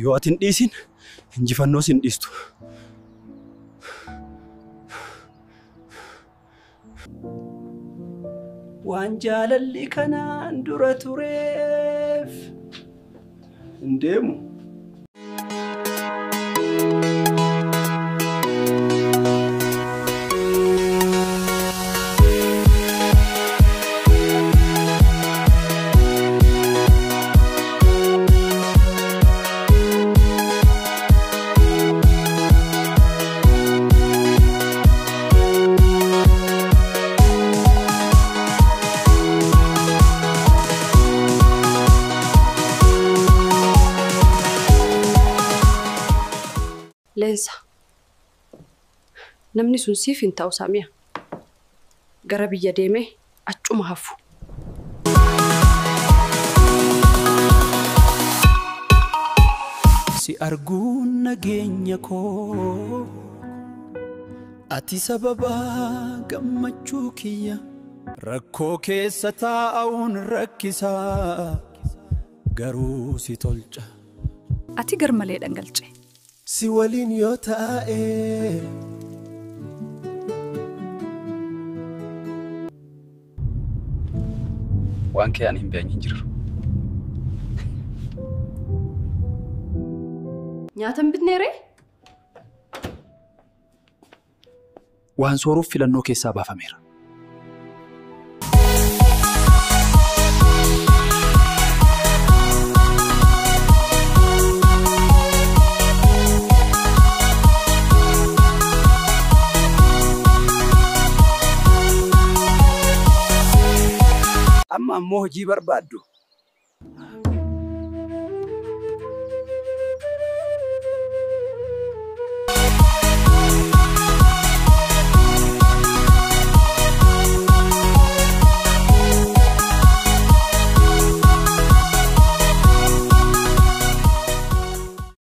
Yoo ati hin dhiisin injifannoos hin dhiistu. Waan jaalalli kanaan dura tureef hin deemu. Leensa, namni sun siif hin ta'u Saamiyaa. Gara biyya deemee achuma hafu. Si arguun nageenya koo, ati sababa gammachuu kiyya. Rakkoo keessa taa'uun rakkisaa, garuu si tolcha. Ati garmalee dhangalche. Si waliin yoo taa'e. Waan kee ani hin beekne hin jiru. Nyaata hin bitnee ree? Waan sooruuf filannoo keessaa baafameera. Amma ammoo hojii barbaaddu.